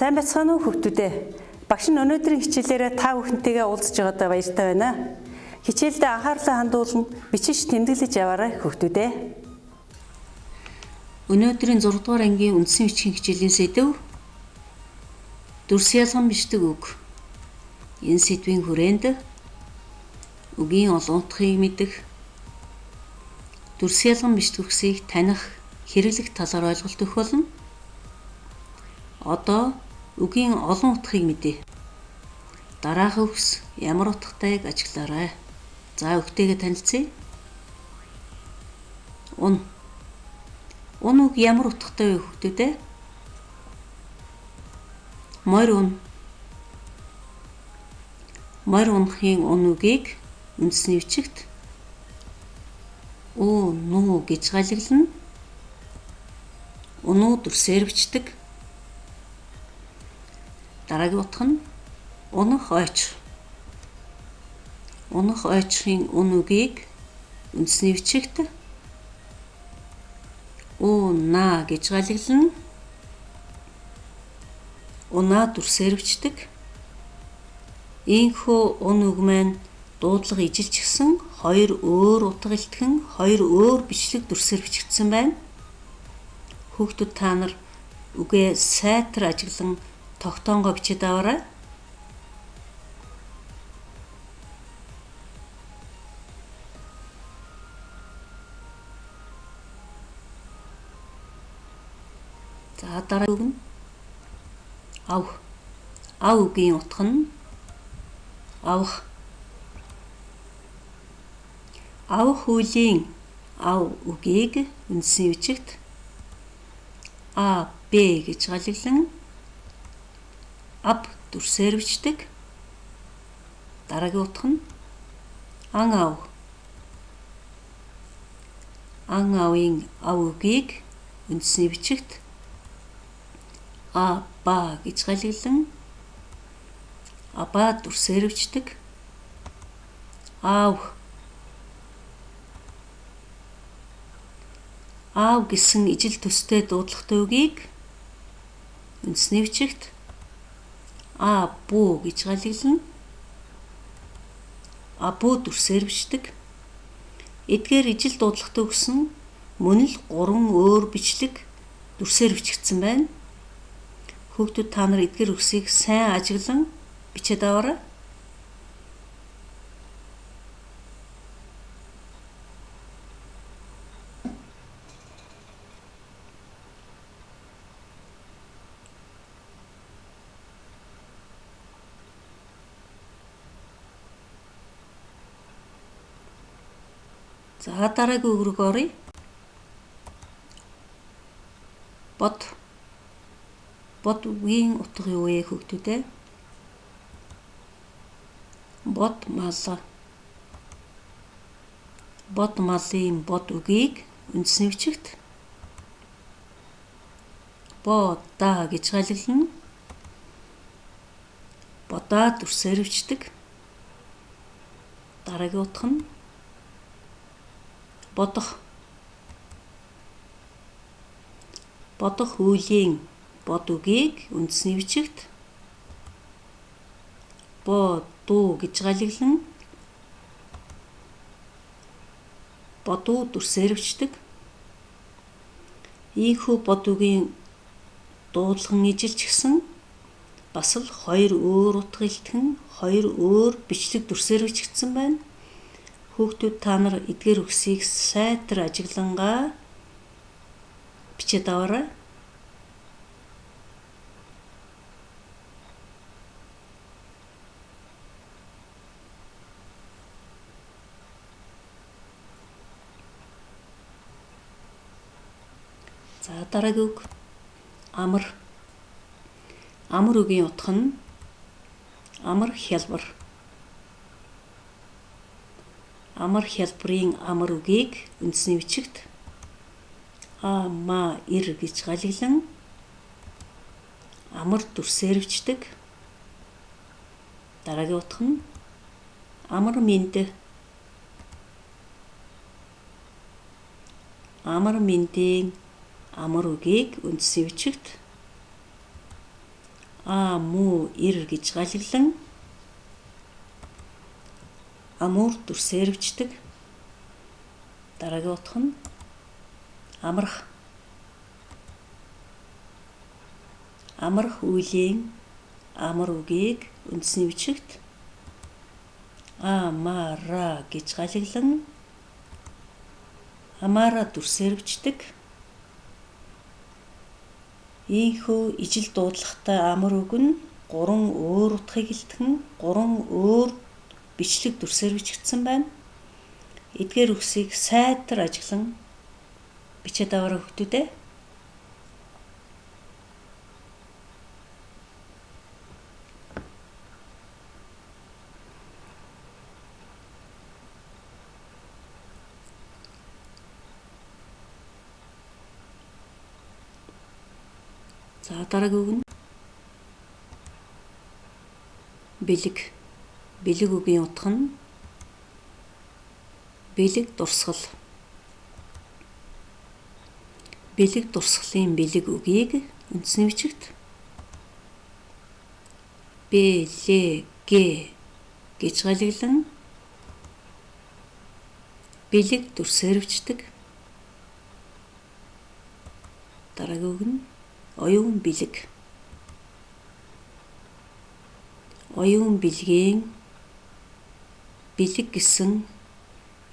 Сайн байцгаана уу хүүхдүүдээ. Багш нь өнөөдрийн хичээлээрээ та бүхэнтэйгээ уулзж байгаадаа баяртай байна. Хичээлдээ анхаарлаа хандуулна, бичиж тэмдэглэж яваарай хүүхдүүдээ. Өнөөдрийн 6 дугаар ангийн үндсэн бичгийн хичээлийн сэдэв дүрс ялган бичдэг үг. Энэ сэдвийн хүрээнд үгийн олон утгыг мэдэх, дүрс ялган бичдэг үгсийг таних, хэрэглэх талаар ойлголт өгөх болно. Одоо үгийн олон утгыг мэдье. Дараах үгс ямар утгатайг ажиглаарай. За үгтэйгээ танилцъя. Ун. Ун үг ямар утгатай вэ хүүхдүүдээ? Морь ун. Морь унахын ун үгийг үндэсний бичигт уу, нуу гэж галаглана. Унуу дүрсээр бичдэг. Дараагийн утга нь унах ойч. Унах ойчхын ун үгийг үндэсний бичигт уу, наа гэж галаглана. Унаа дүрсээр бичдэг. Ийхүү ун үг маань дуудлага ижилчгсэн хоёр өөр утга илтгэн хоёр өөр бичлэг дүрсээр бичигдсэн байна. Хүүхдүүд та нар үгээ сайтар ажиглан тогтоонго бичээд аваарай. За дараа үг нь ав. Ав үгийн утга нь авах. Авах үеийн ав үгийг үндсэн бичигт А, Б гэж галаглан ав дүрсээр бичдэг. Дараагийн утга нь ан ав. Ан авын ав үгийг үндсний бичигт А, Ба гэж галаглан аба дүрсээр бичдэг. Аав. Аав гэсэн ижил төстэй дуудлагатай үгийг үндсний бичигт А, Бу гэж галаглана. Абу дүрсээр бичдэг. Эдгээр ижил дуудлагатай үгс нь мөн л гурван өөр бичлэг дүрсээр бичигдсэн байна. Хүүхдүүд та нар эдгээр үгсийг сайн ажиглан бичээд аваарай. За дараагийн үг рүү оръё. Бод. Бод үгийн утга юу вэ хүүхдүүдээ? Бод мал. Бод малын бод үгийг үндсний бичигт бо, да гэж галаглана. Бодаа дүрсээр бичдэг. Дараагийн утга нь бодох. Бодох үеийн бод үгийг үндсний бичигт бо, дуу гэж галаглан бодуу дүрсээр бичдэг. Ийхүү бод үгийн дуудлаган ижилчгсэн бас л хоёр өөр утга илтгэн хоёр өөр бичлэг дүрсээр бичигдсэн байна. Хүүхдүүд та нар эдгээр үгсийг сайтар ажиглангаа бичээд аваарай. За дараагийн үг амар. Амар үгийн утга нь амар хялбар. Амар хялбарын амар үгийг үндсний бичигт а, ма, ир гэж галаглан амар дүрсээр бичдэг. Дараагийн утга нь амар мэнд. Амар мэндийн амар үгийг үндсний бичигт А муу ир гэж галаглан амуур дүрсээр бичдэг. Дараагийн утга нь амрах. Амрах үеийн амар үгийг үндсний бичигт амара гэж галаглан амаараа дүрсээр бичдэг. Ийхүү ижил дуудлагатай амар үг нь 3 өөр утгыг илтгэн 3 өөр бичлэг дүрсээр бичигдсэн байна. Эдгээр үгсийг сайтар ажиглан бичээд аваарай хүүхдүүдээ. За дараагийн үг нь бэлэг. Бэлэг үгийн утга нь бэлэг дурсгал. Бэлэг дурсгалын бэлэг үгийг үндсний бичигт Б Л Г гэж галаглан бэлэг дүрсээр бичдэг. Дараагийн үг нь оюун бэлэг. Оюун бэлгийн бэлэг гэсэн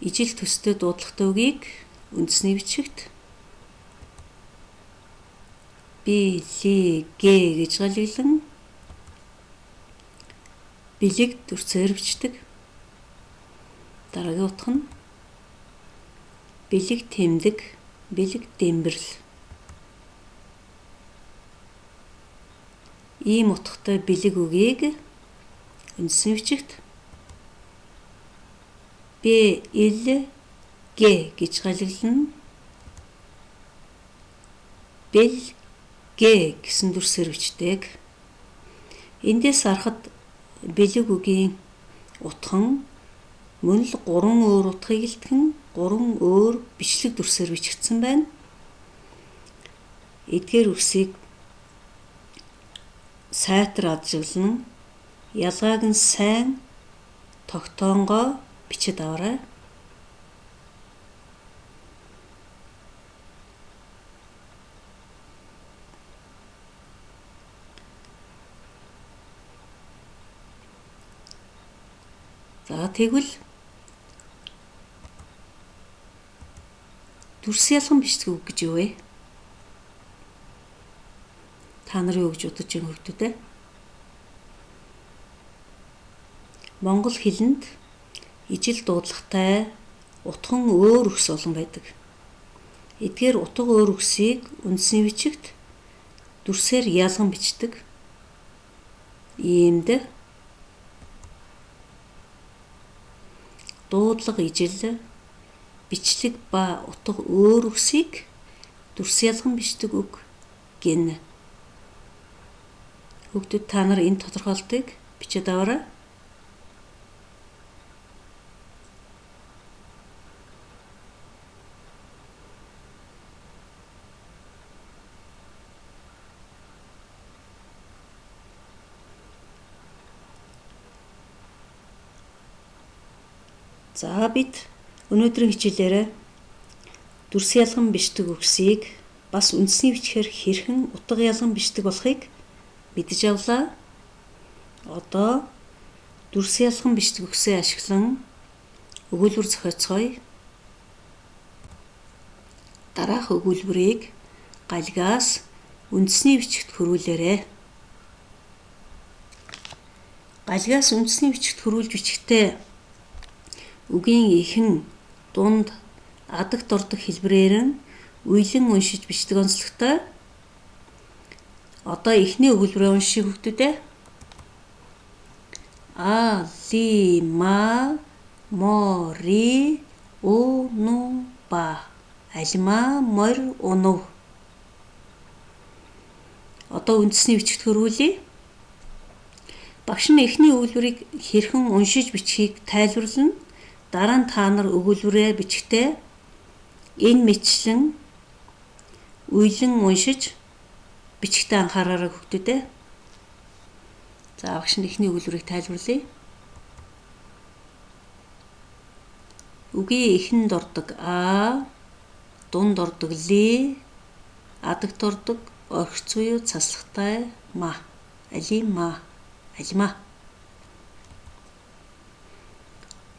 ижил төстэй дуудлагатай үгийг үндсний бичигт Б Л Г гэж галаглан бэлэг дүрсээр бичдэг. Дараагийн утга нь бэлэг тэмдэг, бэлэг дэмбэрл. Ийм утгатай бэлэг үгийг үндсэн бичигт Б Л Г гэж галаглана. Бэл Г гэсэн дүрсээр бичдэг. Эндээс харахад бэлэг үгийн утга нь мөн л 3 өөр утгыг илтгэн 3 өөр бичлэг дүрсээр бичигдсэн байна. Эдгээр үгсийг сайтар ажиглан ялгааг нь сайн тогтоонго бичээд аваарай. За тэгвэл дүрс ялган бичдэг үг гэж юу вэ? Та нар юу гэж бодож байгаа хүүхдүүд ээ? Монгол хэлэнд ижил дуудлагатай утган өөр үгс олон байдаг. Эдгээр утга өөр үгсийг үндсний бичигт дүрсээр ялган бичдэг. Иймд дуудлага ижил бичлэг ба утга өөр үгсийг дүрс ялган бичдэг үг гэнэ. Хүүхдүүд та нар энэ тодорхойлолтыг бичээд аваарай. За бид өнөөдрийн хичээлээр дүрс ялган бичдэг үгсийг бас үндсний бичгээр хэрхэн утга ялган бичдэг болохыг мэдэж авлаа. Одоо дүрс ялган бичдэг үгсээ ашиглан өгүүлбэр зохиоцгоё. Дараах өгүүлбэрийг галигаас үндсний бичигт хөрвүүлээрэй. Галигаас үндсний бичигт хөрвүүлж бичихдээ үгийн ихэн, дунд, адагт ордог хэлбэрээр нь уялан уншиж бичдэг онцлогтой. Одоо эхний өгүүлбэрээ уншия хүүхдүүдээ. А, ли, ма, мо, ри, у, ну, ба. Алимаа морь унав. Одоо үндсний бичигт хөрвүүлье. Багш нь эхний өгүүлбэрийг хэрхэн уншиж бичхийг тайлбарлана. Дараа нь та нар өгүүлбэрээ бичихдээ энэ мэтчлэн уялан уншиж бичихдээ анхаараарай хүүхдүүдээ. За багш нь эхний өгүүлбэрийг тайлбарлая. Үгийн эхэнд ордог а, дунд ордог л, адагт ордог орхиц буюу цаслагтай ма, алима, алима.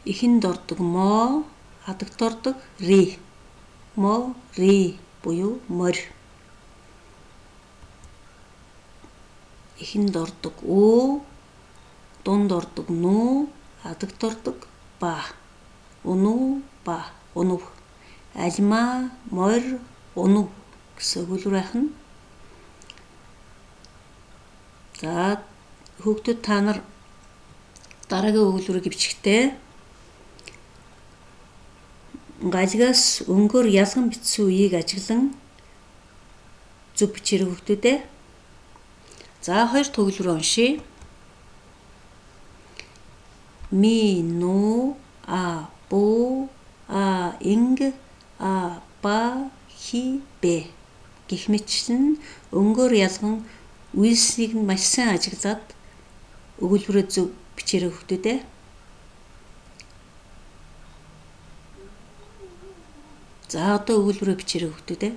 Эхэнд ордог мо, адагт ордог ри. Мо, ри буюу морь. Эхэнд ордог өө, дунд ордог нү, адагт ордог ба. Унуу, ба, унув. Алимаа, морь, унув гэсэн өгүүлбэр байх нь. За хүүхдүүд та нар дараагийн өгүүлбэрийг бичгтээ галигаас өнгөөр ялган бичсэн үеийг ажиглан зөв бичээрэй хүүхдүүдээ. За хоёр дахь өгүүлбэрээ уншъя. Ми, ну, а, бу, а, инг, а, ба, хи, б гэх мэтчлэн өнгөөр ялган үйлснийг нь маш сайн ажиглаад өгүүлбэрээ зөв бичээрэй хүүхдүүдээ. За одоо өгүүлбэрээ бичээрэй хүүхдүүдээ.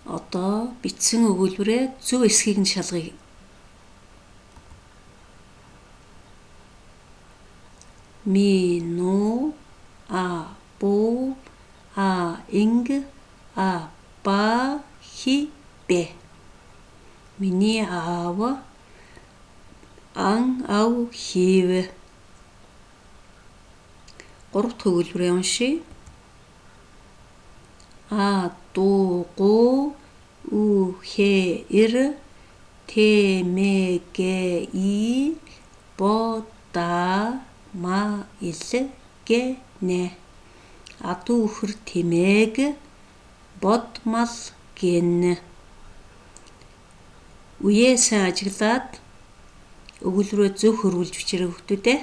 Одоо бичсэн өгүүлбэрээ зөв эсхийг нь шалгая. Ми, ну, а, бу, а, инг, а, ба, хи, б. Миний аав ан, ав, хийв. Гурав дахь өгүүлбэрээ уншъя. А, ду, гу, ү, хэ, эр, т, м, г, и, бо, да, ма, ил, г, нэ. Адуу үхэр тэмээг бод мал гэн. Үеэ сайн ажиглаад өгүүлбэрээ зөв хөрвүүлж бичээрэй хүүхдүүдээ.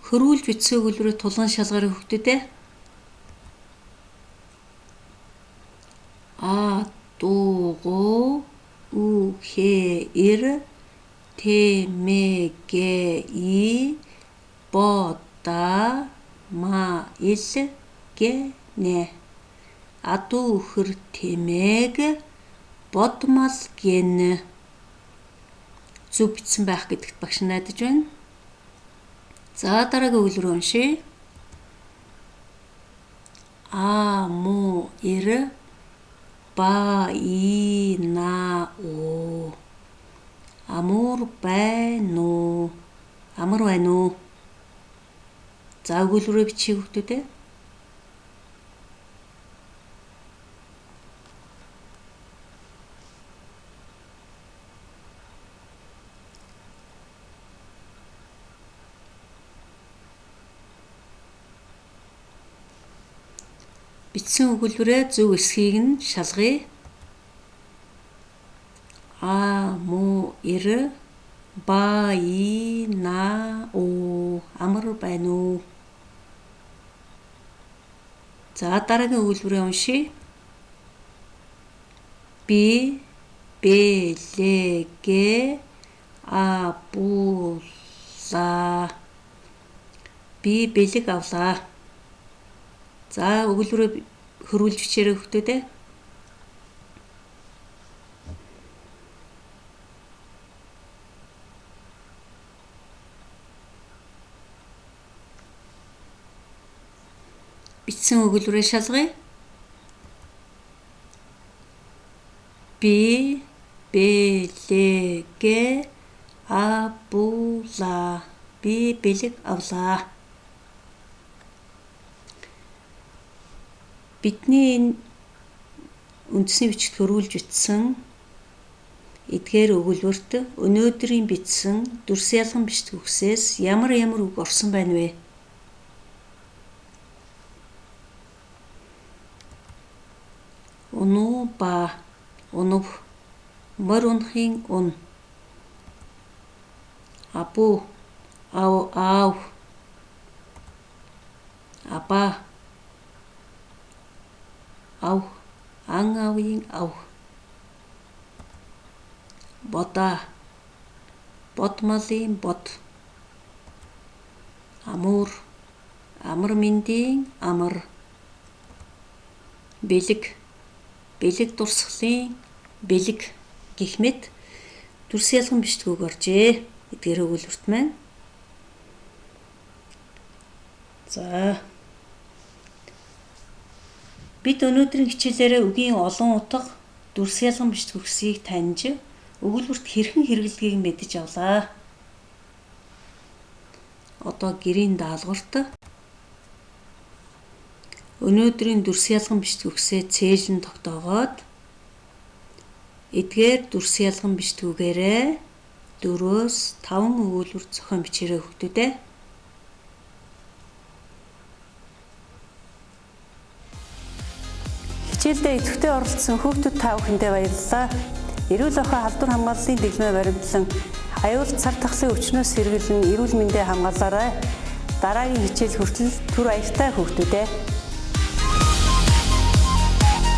Хөрвүүлж бичсэн өгүүлбэрээ тулган шалгаарай хүүхдүүдээ. А, ду, гу, ү, хэ, эр, т, м, г, и, бо, да, ма, ил, г, нэ. Адуу үхэр тэмээг бод мал гэн. Зөв бичсэн байх гэдэгт багш найдаж байна. За дараагийн өгүүлбэр уншъя. А, му, эр, ба, и, на, о. Амур байна уу? Амар байна уу? За өгүүлбэрээ бичье хүүхдүүдээ. Бичсэн өгүүлбэрээ зөв эсхийг нь шалгая. А, му, эр, ба, и, на, о. Амар байна уу? За дараагийн өгүүлбэрээ уншъя. Би, б, л, г, а, бу, ла. Би бэлэг авлаа. За өгүүлбэрээ хөрвүүлж бичээрэй хүүхдүүдээ. Бичсэн өгүүлбэрээ шалгая. Би, б, л, г, а, бу, авлаа. Би бэлэг авлаа. Бидний энэ үндэсний бичигт хөрвүүлж бичсэн эдгээр өгүүлбэрт өнөөдрийн бичсэн дүрс ялган бичдэг үгсээс ямар ямар үг орсон байна вэ? Унуу ба унав, морь унахын ун, абуу, ав, аав, аба, ав, ан аавын ав, бодаа, бодмалын бод, амуур, амар мэндийн амар, бэлэг, бэлэг дурсгалын бэлэг гэх мэт дүрс ялган бичдэг үг оржээ. Эдгээр өгүүлбэрт маань. За, бид өнөөдрийн хичээлээрээ үгийн олон утга, дүрс ялган бичдэг үгсийг таньж, өгүүлбэрт хэрхэн хэрэглэдгийг мэдэж авлаа. Одоо гэрийн даалгаварт өнөөдрийн дүрс ялган бичдэг үгсээ цээжин тогтоогоод эдгээр дүрс ялган бичдгүүгээрээ 4-5 өгүүлбэр зохион бичээрэй хүүхдүүд ээ. Хичээлдээ идэвхтэй оролцсон хүүхдүүд та бүхэндээ баярлалаа. Эрүүл ахуй халдвар хамгааллын дэглэмээ баримтлан аюул цар тахлын өвчнөөс сэргийлэн эрүүл мэндээ хамгаалаарай. Дараагийн хичээл хүртэл түр баяртай хүүхдүүд ээ.